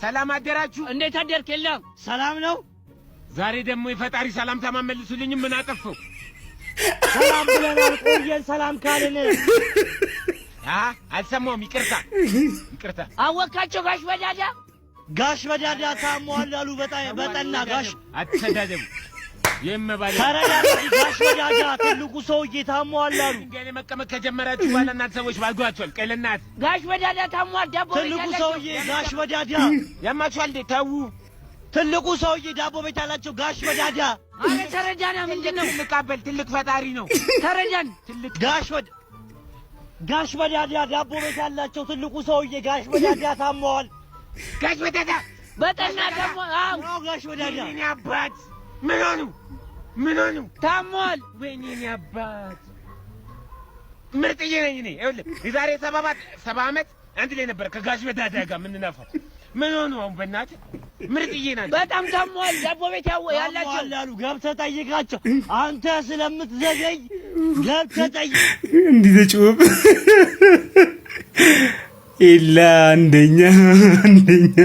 ሰላም አደራችሁ። እንዴት አደርክ? የለም። ሰላም ነው። ዛሬ ደግሞ የፈጣሪ ሰላምታ ማመልሱልኝም ምን አጠፋው? ሰላም ብለናል። ቆየን ሰላም ካልን። አልሰማሁም። ይቅርታ ይቅርታ። አወካቸው ጋሽ በዳዳ? ጋሽ በዳዳ ታሟል አሉ። በጣም በጠና ጋሽ አትሰዳደቡ። የመባል ተረጋጋ። ጋሽ በዳዳ ትልቁ ሰውዬ ታሟል አሉ። ድንጋይ ላይ መቀመጥ ከጀመራችሁ በኋላ እናንተ ሰዎች ባልጓቸዋል። ቀለናት ጋሽ በዳዳ ታሟል። ዳቦ ቤት ትልቁ ያላቸው ሰውዬ ጋሽ በዳዳ ያማችኋል እንዴ? ተዉ። ትልቁ ሰውዬ ዳቦ ቤት ያላቸው ጋሽ በዳዳ። አረ ተረዳና፣ ምንድን ነው? ትልቅ አበል ትልቅ ፈጣሪ ነው። ተረዳን። ትልቅ ጋሽ በዳዳ ዳቦ ቤት ያላቸው ትልቁ ሰውዬ ጋሽ በዳዳ ታሟል። ጋሽ በዳዳ? በጠና ታሟል። አዎ። አዎ፣ ጋሽ በዳዳ። ወይኔ አባት፣ ምን ሆኑ? ምን ሆኑ? ታሟል። ወይኔ የኔ አባት፣ ምርጥዬ ነኝ እኔ። ይኸውልህ የዛሬ 70 ዓመት አንድ ላይ ነበር ከጋሽ በዳዳ ጋር የምንነፋው። ምን ሆኑ አሁን? በእናትህ ምርጥዬ ናቸው። በጣም ታሟል። ዳቦ ቤት ያላቸው ታሟል አሉ። ገብተህ ጠይቃቸው። አንተ ስለምትዘገይ ገብተህ ጠይቅ። እንዲህ ተጮኸ። ኤላ አንደኛ አንደኛ።